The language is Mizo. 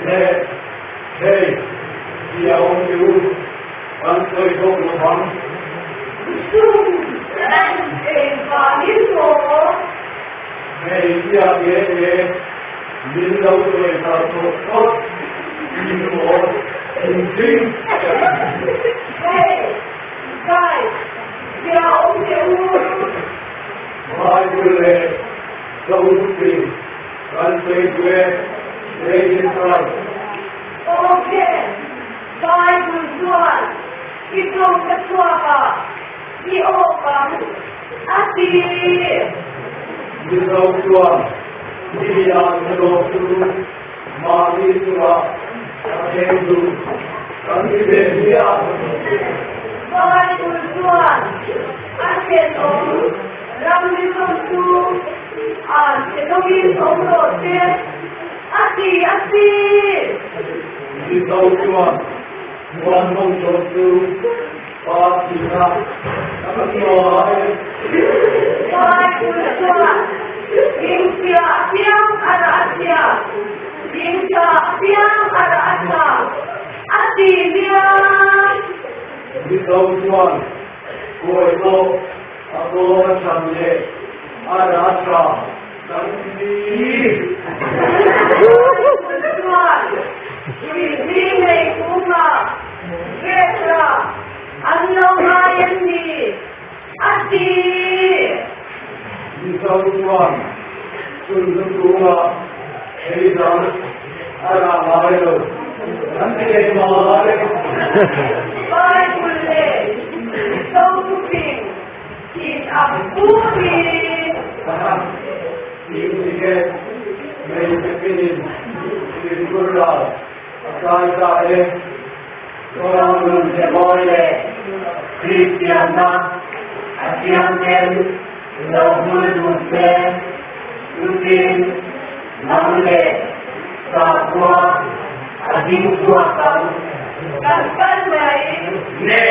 Le, hei, ti a awm teh u, kan sawi bawk lo vang. Engvangin maw? Hmeichhia te te min lo sawi thar tawh phawt in maw engtin? Hey, guys, ti a awm teh u. Bible leh Zothupin kan sawi duh e, Lady Christ. Ok, Bible chuan i tawngka chhuakah i awk ang a ti. Mizo chuan mi a hnathawh chu mahni chungah a thleng duh kan ti ve hmiah. Bible chuan a thenawm ram rinawm chu an thenawmin awm rawh se a ti a si. Mizo chuan muanawm tawh chu pa thihna a hnuai. Bible chuan Hmingchhia apiang a rah a chhia, hmingtha apiang a rah a tha a ti nia. Mizo chuan Kawi pawh a kawng a chhan leh a rah a tha kan ti. Bible chuan Ruihhling nei kumah Greta an lo ngai an ni a ti. Mizo chuan chunhnu chungah ei dang a rah ngai lo an ti leh mai. Bible leh Mizo thuping thin ang turin. Tin nge hmeichhe pinin fimkhur ral a kai ta e. Zoram nun che mawi leh Kristianna a chiang ten lo hmul dun se, chutin nang leh sakhua a ding chhuak ang. Kan kal mai. Ne!